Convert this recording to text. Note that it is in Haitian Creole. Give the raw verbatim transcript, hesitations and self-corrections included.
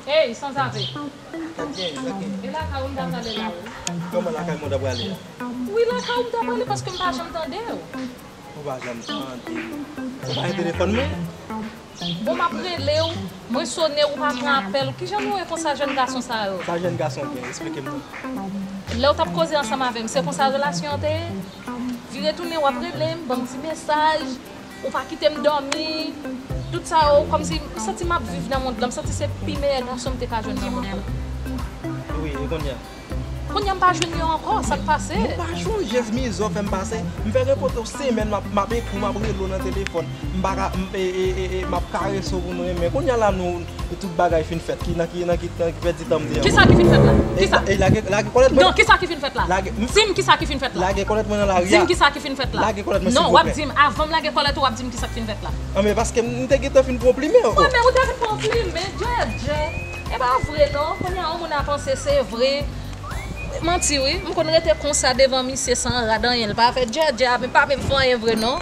Hey, sanzave. Sa k gen, sa k gen? E lakay ou m ta prale la, wi. Kòman lakay mwen ta prale a? Wi, lakay ou m ta prale paske m pa janm tande w. Ou pa janm tande. Ou pa gen telefòn mwen? Bon, m ap rele w, mwen sone, ou pa pran apèl. Kijan nou ye konsa, jèn gason sa yo? Sa jèn gason gen? Eksplike m non. Lè w t ap koze ansanm avè m, se konsa relasyon an te ye? Vire tounen, w ap rele m, ban m ti mesaj, ou pa kite m dòmi. Tout sa yo, kòmsi m santi m ap viv nan mond lan, m santi se pi meyè gason m te ka jwenn nan mond lan. Wi, e kounye a? Kounye a m pa jwenn yo ankò, sa k pase? Ou pa chonje mize w fè m pase? M fè gen kote w semèn m ap, m ap ekri w, m ap rele w nan telefòn. M pa ka, m, e, e, e, e, m ap karese w pou nou renmen. Kounye a la nou, tout bagay fin fèt. Ki, nan ki, nan ki, nan ki pèdi tan m te an? Kisa ki fin fèt la? Kisa? E, lage, lage kòlèt mwen. Non, kisa ki fin fèt la? Lage, m, di m kisa ki fin fèt la. Lage kòlèt mwen nan lari a. Di m kisa ki fin fèt la. Lage kòlèt mwen, silvouplè. Non, w ap di m, avan m lage kòlèt ou, w ap di m kisa ki fin fèt la. Anben, paske m te gentan fin pran plimen ankò. Mwen menm, ou te fin pran plimen, djè, djè. E pa vre non, kounye a yon moun a panse se vre. Manti wi, m konn rete konsa devan misye san rad anyen, l pa fè djè djè, men pa menm fè anyen vre non.